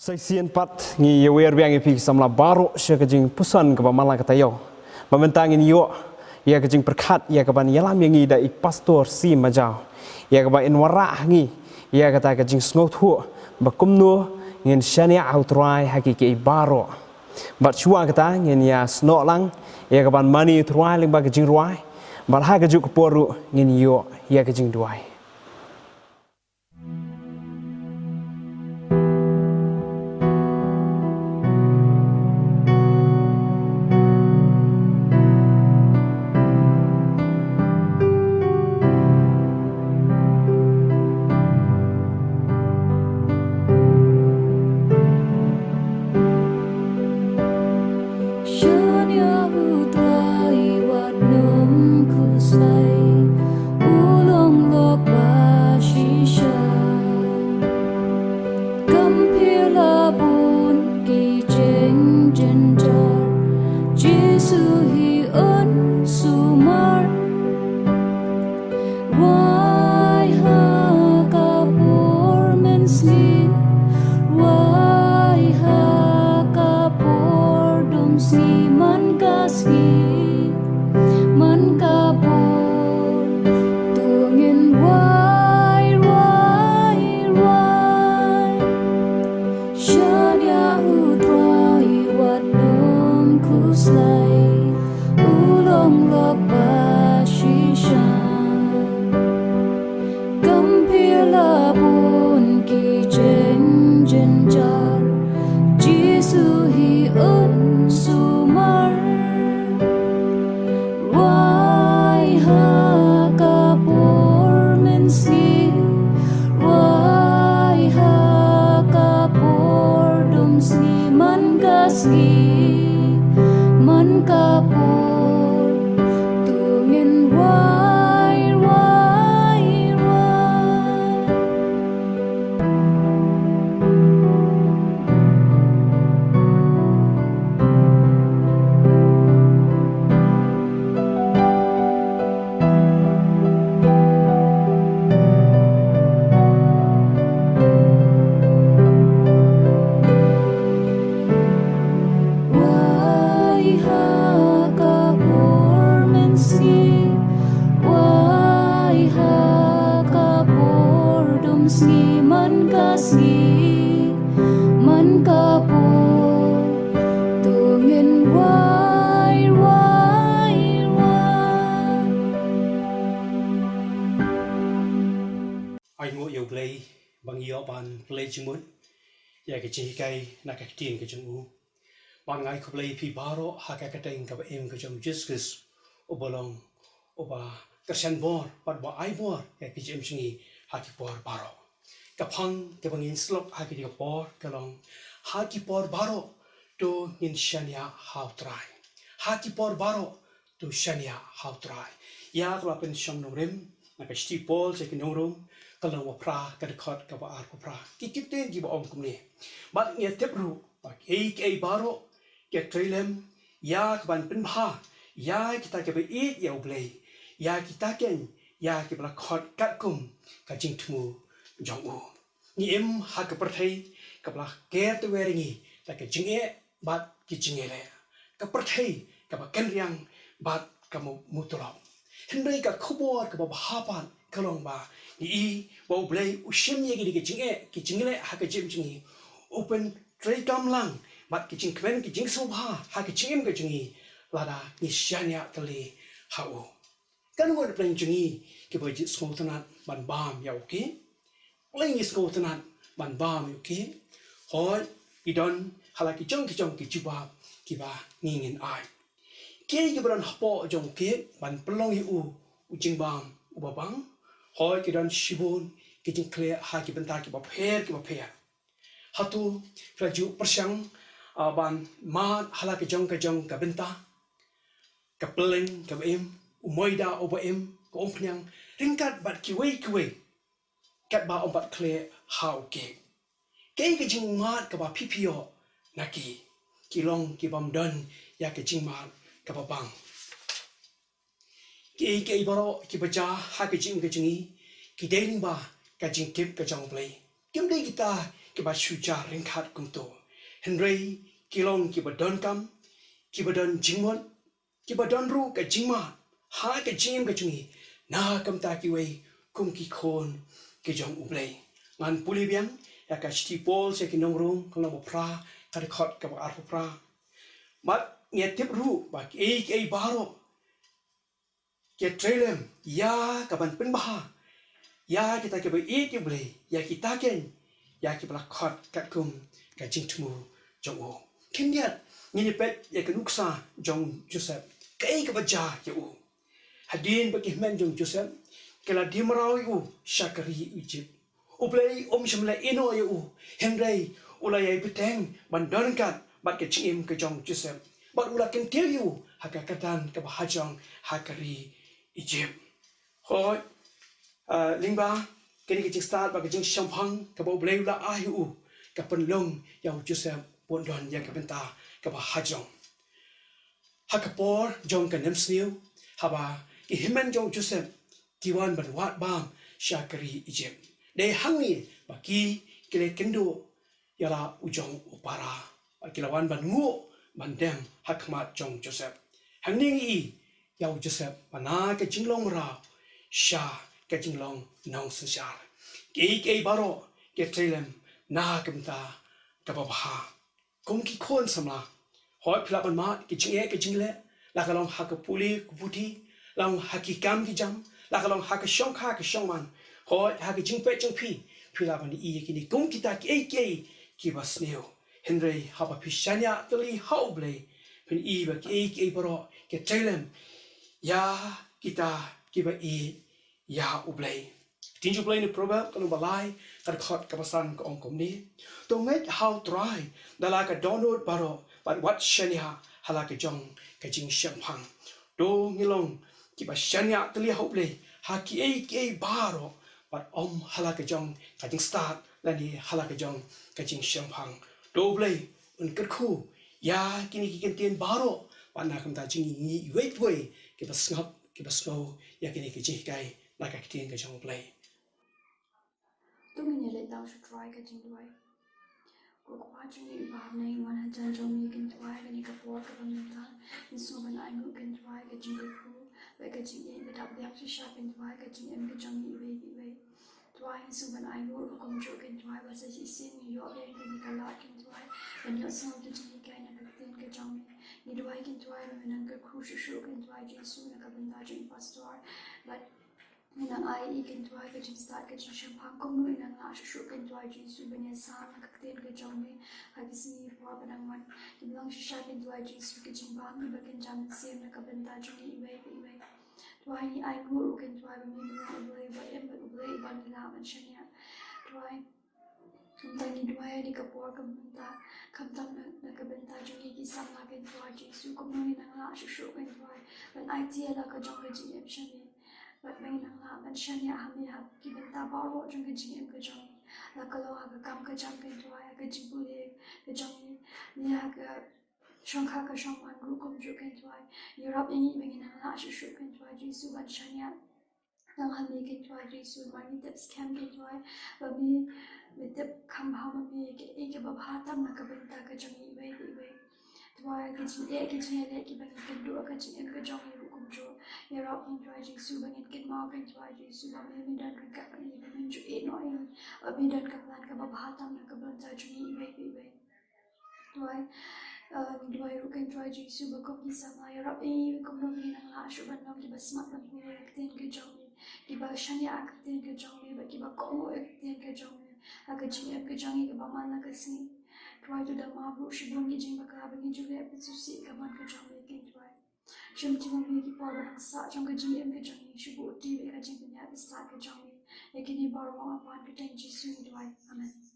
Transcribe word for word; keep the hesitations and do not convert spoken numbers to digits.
Sa shisien pat ngi ïawer biang ïa phi ki samla baroh sha ka jingpuson kaba man la ka taïew. Ba mynta ngin ïoh ïa ka jingpyrkhat ïa kaban ïalam ïa ngi da i Pastor C. Majaw, ïa kaba in wanrah ha ngi ïa kata ka jingsngewthuh ba kumno ngin shaniah ha U Trai ha kiei kiei baroh. Bad shuwa kata ngin ïa snoh lang ïa kaban mane U Trai lyngba ka jingrwai, bad ha kajuh ka por ruh ngin ïoh ïa ka jingduwai. Shaniah U Trai wat nym khuslai, u long lok ba shisha. Kam pher la bun ki jingjynjar, Jisu hi un sumar. Wai ha ka por mynsngi, wai ha ka por dum sngi, man ka sngi, man ka por, to ngin wai, wai, wai. Shaniah U Trai wat nym khuslai, u long lok ba shisha. Kam pher la bun ki jingjynjar, Jisu hi un sumar. Wai ha ka por mynsngi, wai ha ka por dum sngi, man ka sngi, man ka por, to ngin wai, wai, wai. Wai ha ka por mynsngi, wai ha ka por dum sngi, man ka sngi, man ka por, to ngin wai, wai, wai. Ai nguh ïa U Blei ba ngi ïoh ban pynleit jingmut ïa ka jinghikai na ka ktien ka jong u. Bad nga ai khublei ïa phi baroh ha ka kyrteng kaba im ka jong u Jisu Khrist, uba long uba kyrshan bor bad uba ai bor ïa ka jingim jong ngi ha ki por baroh. Ka phang kaba ngin sngap ha kine ki por ka long, ha ki por baroh to ngin shaniah ha U Trai. Ha ki por baroh to shaniah ha U Trai. Ïa kaba la pynshong nongrim na ka shithi Paul sha ki nong Rom, ka lynnong ba phra, ka dkhot kaba arphew phra. Ki kyntien kiba ong kumne. Bad ngi tip ruh ba kiei kiei baroh ki trei lem ïa kaban pynbha ïa kita kiba ïeit ïa U Blei, ïa kita kein ïa kiba la khot katkum ka jingthmu jong u. Ngi im ha ka pyrthei kaba la ker tawiar ïa ngi da ka jingeh bad ki jingïaleh. Ka pyrthei kaba kynriang bad kaba mutulop. Hynrei ka khubor kaba bha pat ka long ba ngi i ba U Blei u shim ïa kine ki jingeh ki jingïaleh ha ka jingim jong ngi, u pyntreikam lang bad ki jingkmen ki jingsngewbha ha ka jingim ka jong ngi lada ngi shaniah tylli ha u. Katno ngut na pdeng jong ngi kiba ju sngewtynnat ban bam ïa u kek? Balei ngi sngewtynnat ban bam ïa u kek? Hooid, ki don ha la ki jong ki jong ki jubab kiba ngi ngin ai. Kiei kiba don hapoh jong u kek ban pynlong ïa u u jingbam uba bang? Hooid, ki don shibun ki jingkhleh ha ki bynta kiba pher kiba pher. Hato phi la ju pyrshang, ah, ban mad ha la ka jong ka jong ka bynta? Ka pylleng kaba im, u moida uba im, ka umphniang, ryngkat bad kiwei kiwei katba ym pat khleh ha u kek. Kaei ka jingmad kaba phi phi ïoh na ki? Ki long ki bym don ïa ka jingmad kaba bang. Kiei kiei baroh kiba jia ha ka jingim ka jong ngi ki dei lyngba ka jingtip ka jong U Blei. Kim dei kita kiba shu ja ryngkat kumto. Hynrei ki long kiba donkam, kiba don jingmut, kiba don ruh ka jingmad ha ka jingim ka jong ngi na ka bynta kiwei kum ki khun ki jong U Blei. Ngan pule biang ïa ka shithi Paul sha ki nong Rom, ka lynnong ba phra, ka dkhot kaba arphew phra. Bad ngi tip ruh ba kiei kiei baroh ki trei lem ïa ka ban pynbha ïa kita kiba ïeit ïa U Blei, ïa kita kein ïa kiba la khot katkum ka jingthmu jong u. Khyndiat ngin ïa peit ïa ka nuksa jong Joseph, kaei kaba jia ïa u. Hadien ba ki hynmen jong Joseph ki la die mraw ïa u sha ka ri Ijipt, U Blei um shym la ïehnoh ïa u, hynrei u la ïai bteng ban don ryngkat bad ka jingim ka jong Joseph, bad u la kyntiew ïa u ha ka kyrdan kaba hajrong ha ka ri Ijipt. Hooid, ah, lyngba kane ka jingstad bad ka jingshemphang kaba U Blei u la ai ïa u, ka pynlong ïa u Joseph ban don ïa ka bynta kaba hajrong. Ha ka por jong ka nemsniew, haba ki hynmen jong u Joseph ki wan ban wad bam sha ka ri Ijipt, dei hangne ba ki, ki la kynduh ïa la u jong u para, ba ki la wan ban nguh ban dem ha khmat jong u Joseph. Hangne ngi i ïa u Joseph ba na ka jinglong mraw sha ka jinglong nongsynshar. Kiei kiei baroh ki trei lem na ka bynta kaba bha. Kum ki khun samla, hooid phi lah ban mad ki jingeh ki jingleh, la ka long ha ka pule ka puthi, la long ha ki kam ki jam, la ka long ha ka shongkha ka shongman, hooid ha ka jingpeit jong phi, phi lah ban i ïa kine kum kita kiei kiei kiba sniew. Hynrei haba phi shaniah tylli ha U Blei, phin i ba kiei kiei baroh ki trei lem ïa kita kiba ïeit ïa U Blei. Ka ktien jong U Blei na Proverb ka lynnong ba lai, ka dkhot kaba san ka ong kumne: To ngeit ha U Trai da la ka dohnud baroh, bad wat shaniah ha la ka jong ka jingshemphang. To ngin long kiba shaniah tylli ha U Blei ha kiei kiei baroh, bad ym ha la ka jong ka jingstad lane ha la ka jong ka jingshemphang. To U Blei un kyrkhu ïa kine ki kyntien baroh, bad na ka bynta jong ngi iwei pa iwei kiba sngap, kiba sngew ïa kine ki jinghikai na ka ktien ka jong U Blei. To ngin ïa leit lang sha U Trai ka jingduwai. Ko Kpa jong ngi uba ha bneng, wan hajan jong me Kyntuwai, kane ka por kaba mynta ngi sngewbha ban ainguh Kyntuwai ka jingkyrkhu bad ka jingïeit ba dap biang shisha Kyntuwai ka jingim ka jong ngi iwei pa iwei. Tuwai ngi sngewbha ban ainguh ruh kumjuh Kyntuwai ba sa shisien ngi ïoh biang kane ka lad Kyntuwai ban ïohsngew ki jinghikai na ka ktien ka jong me. Ngi duwai Kyntuwai ba men nang kyrkhu shuh shuh Kyntuwai Jisu na ka bynta jong i pastor bad men nang ai ïa i Kyntuwai ka jingstad ka jingshemphang kumno i nang lah shuh shuh Kyntuwai Jisu ban ïasam na ka ktien ka jong me ha ki sngi por ba dang wan. Ki long shisha Kyntuwai Jisu ki jingbam kiba kynja mynsiem na ka bynta jong ngi iwei pa iwei. Tuwai ngi ainguh ruh Kyntuwai ba me me long U Blei uba im bad U Blei uba ngi lah ban shaniah. Tuwai kumta ngi duwai ïa kane ka por ka mynta, khamtam na, na ka bynta jong ngi ki samla Kyntuwai Jisu, kumno ngi nang lah shuh shuh Kyntuwai ban aiti ïa la ka jong ka jingim sha me. Bad ba ngi nang lah ban shaniah ha me ha ki bynta baroh jong ka jingim ka jong ngi, la ka long ha ka kam ka jam Kyntuwai, ha ka jingpule ka jong ngi, ne ha ka shongkha ka shongman ruh kumjuh Kyntuwai. Ïarap ïa ngi ba ngin nang lah shuh shuh Kyntuwai Jisu ban shaniah tang ha me Kyntuwai Jisu, namar ngi tip skhem Kyntuwai ba me, me tip kham bha ma me ïa kaei kaba bha tam na ka bynta ka jong ngi iwei pa iwei. Tuwai ka jingeh, ka jingeh kiba ngi kynduh ha ka jingim ka jong ngi ruh kumjuh. Ïarap Kyntuwai Jisu ba ngin kynmaw Kyntuwai Jisu ba me, me don ryngkat bad ngi, ba men ju ïehnoh ïa ngi, ba me don ka plan kaba bha tam na ka bynta jong ngi iwei pa iwei. Tuwai, eh, ngi duwai ruh Kyntuwai Jisu ba kum ki samla ïarap ïa ngi kumno ba ngin nang lah shuh ban long kiba smat ban pule ïa ka ktien ka jong me, kiba shaniah ha ka ktien ka jong me, bad kiba kohnguh ïa ka ktien ka jong me ha ka jingim ka jong ngi kaba man la ka sngi. Tuwai to da map ruh shibun ki jingbakla ba ngi ju leh, pynsngewsih ïa ka mon ka jong me Kyntuwai. Shim jingmut ïa ki por ba dang sah jong ka jingim ka jong ngi, shu buh tip ïa ka jingpynïaid bad stad ka jong me. Ïa kine baroh nga pan ha ka kyrteng Jisu ngi duwai. Amen.